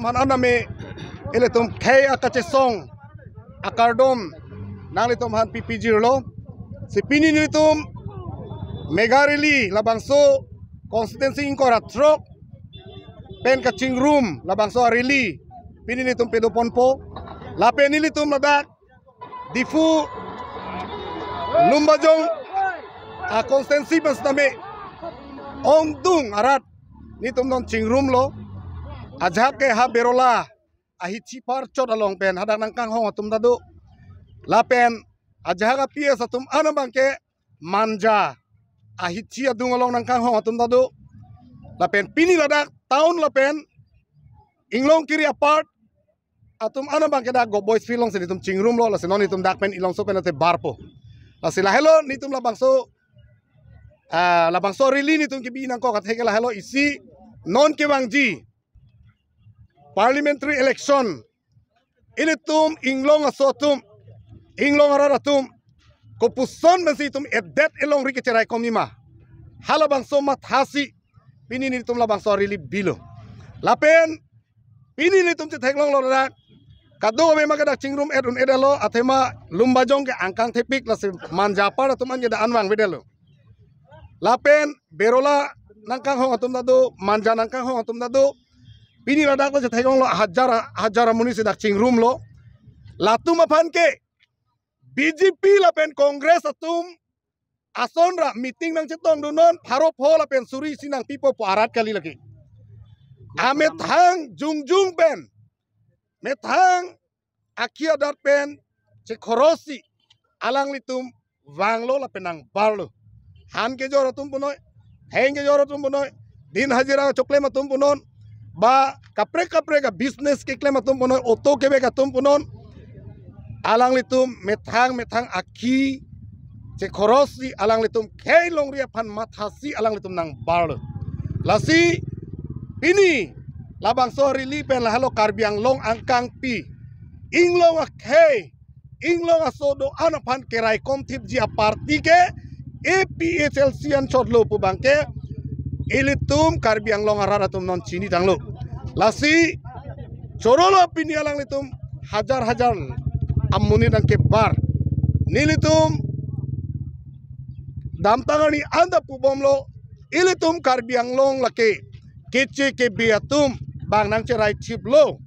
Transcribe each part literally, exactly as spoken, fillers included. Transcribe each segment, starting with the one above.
An aname ilitum khei akachesong akardom nanglitum aphan pipijirlo. Si pini nelitum mega rally labangso constituency ingkoi ra throk pen kachingrum labangso a-rally pini nelitum pado ponpo. Lapen nelitum ladak Diphu Lumbajong a-constituency pen setame ongdung arat nelitum non chingrumlo. Ajahak ke ha Berola ahithi apar chot along pen hadak nangkanghong atum ta do. Lapen ajahak a-P S atum an abangke Manja ahithi adung along nangkanghong atum ta do. Lapen pini ladak town lapen Inglongkiri apart atum an abangke dak Govt Boys Field alongsi nelitum chingrumlo, lasi non nelitum dak pen ilongso pen ate barpo. Lasi lahelo nelitum labangso, ah, labangso rally nelitum kebi nangkok atheke lahelo isi non kevangji parliamentary election ilitum inglong aso atum, inglong arat atum kopuson pensi itum edet elongri kecherai komji ma, halabangso mathasi pini nelitum labangso rally bilo. Lapen pini nelitum chetheklonglo dak, kadokave ma ke dak chingrum et un-edetlo, athema Lumbajong ke angkang thepik, lasi Manja apart atum an ke dak an vangvedetlo. Lapen Berola nangkanghong atum ta do, Manja nangkanghong atum ta do. Pini ladak ta chetheklonglo hajar hajar amonit si dak chingrumlo. Latum aphan ke B J P lapen Congress atum ason ra meeting nangchetongdunnon, pharo pho lapen suri isi nangpipo pu arat kali lake. Amethang jongjong pen, methang akhi adat pen chekhorosi alanglitum vanglo lapen nangbarlo. Han kejor atum punoi, theng kejor atum punoi, din hajira choklem atum punon, ba kaprek kaprek a-business keklem atum punoi, auto kevek atum punon, alanglitum methang methang akhi chekhorosi alanglitum khei longri aphan mathasi alanglitum nangbarlo. Lasi pini labangso rally pen lahelo Karbi Anglong angkangpi inglong akhei, inglong aso do-an aphan keraikom thipji a-party ke A P H L C anchotlo pu abangke ilitum Karbi Anglong arat atum non chinitanglo. Lasi chorolo pini alanglitum hajar hajar amonit nangkebar. Nelitum damtang arni anta pubomlo, ilitum Karbi Anglong lake keche kebi atum bang nangcherai thiplo.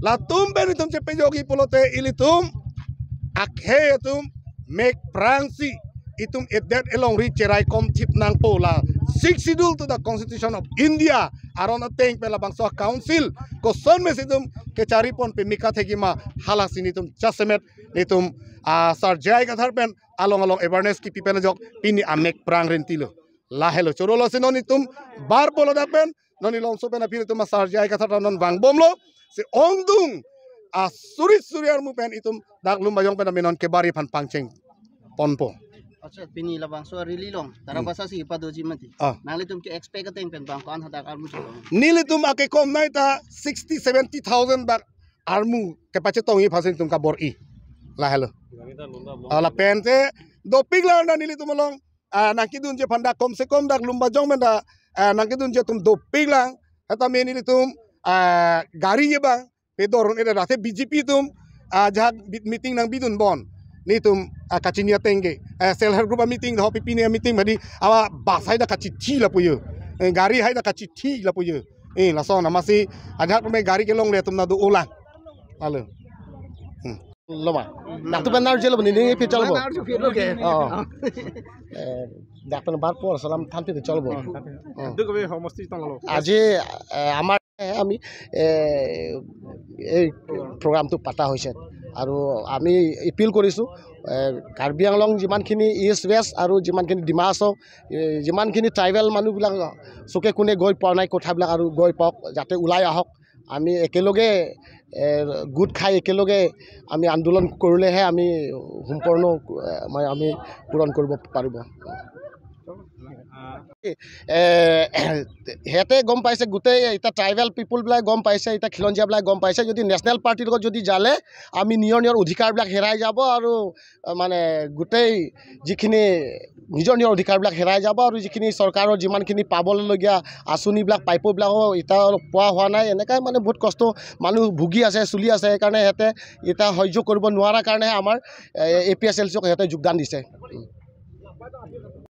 Latum pen itum chepejokji pulote ilitum akhei atum mek prangsi itum edet elongri cheraikom thip nangpo, la Sixth Schedule to the Constitution of India aron ateng pen labangso council koson mes itum kechari pon pemika thekji ma, halaksi nelitum jasemet nelitum, ah, Sar J I Kathar pen along along awareness kipi pen ajok pini amek prang rentilo. Lahelo chorolo si non itum barpo ladak pen, non ilongso pen aphi itum a-Sar J I Kathar ta non vangbomlo. Si ongdung asuri suri armu pen itum dak Lumbajong pen amenon kebari aphan pangcheng ponpo. Accha, pini labangso rally along, hmm, tarabasa si padoji mati. Ah. Nanglitum ke-expect ateng pen bang ko-an hadak armu cholo? Nelitum akekom nai ta sixty seventy thousand dak armu kepachetongji aphansi itum kabor-i. Lahelo. Ah, lapen te dopik lang na nelitum along, ah, nangkedunji aphan dak komse kom dak Lumbajong pen dak, ah, nangkedunji atum dopik lang. Setame nelitum, ah, gari ye bang pedorun eda dak te B J P atum, ah, ajahak bi-, meeting nangbidun bon. Nelitum, ah, kachini ateng ke, eh, self help group a-meeting, hopi pini a-meeting madi, awa bus hai dak kachithi lapu yo. Eh, gari hai dak kachithi lapu yo. Eh, lason amatsi ajahak me gari kelongle atum ta do-olang. Alo. Hmm. Loma. Dak tu benar je lo bini ni phi chalo bo. Benar je phi lo ke. Oh. Eh, dak tu bar por salam than phi chalo bo. Oh, than phi. Oh. Duk be homosti tong lo. আজি, এ, আমাৰ, এ, আমি, এ, এই প্ৰগ্ৰামটো পতা হৈছে আৰু আমি এপিল কৰিছোঁ, এ, কাৰ্বি আংলং যিমানখিনি ইষ্ট ৱেষ্ট আৰু যিমানখিনি ডিমা হাছাও, এ, যিমানখিনি ট্ৰাইবেল মানুহবিলাক চুকে কোণে গৈ পোৱা নাই কথাবিলাক আৰু গৈ পাওক, যাতে ওলাই আহক। আমি একেলগে, এ, গোট খাই একেলগে আমি আন্দোলন কৰিলেহে আমি সম্পূৰ্ণ, এ, মানে আমি পূৰণ কৰিব পাৰিব। এ, সিহঁতে গম পাইছে, গোটেই এতিয়া ট্ৰাইবেল পিপুলবিলাক গম পাইছে, এতিয়া খিলঞ্জীয়াবিলাক গম পাইছে। যদি নেশ্যনেল পাৰ্টিৰ লগত যদি জালে, আমি নিজৰ নিজৰ অধিকাৰবিলাক হেৰাই যাব আৰু, আ, মানে গোটেই যিখিনি নিজৰ নিজৰ অধিকাৰবিলাক হেৰাই যাব আৰু যিখিনি চৰকাৰৰ যিমানখিনি পাবলগীয়া আঁচনিবিলাক, প্ৰাপ্যবিলাকো এতিয়া অলপ পোৱা হোৱা নাই। এনেকৈ মানে বহুত কষ্ট মানুহ ভুগি আছে, চলি আছে। সেইকাৰণে সিহঁতে এতিয়া সহ্য কৰিব নোৱাৰাৰ কাৰণেহে আমাৰ এ পি এছ এল চিক সিহঁতে যোগদান দিছে।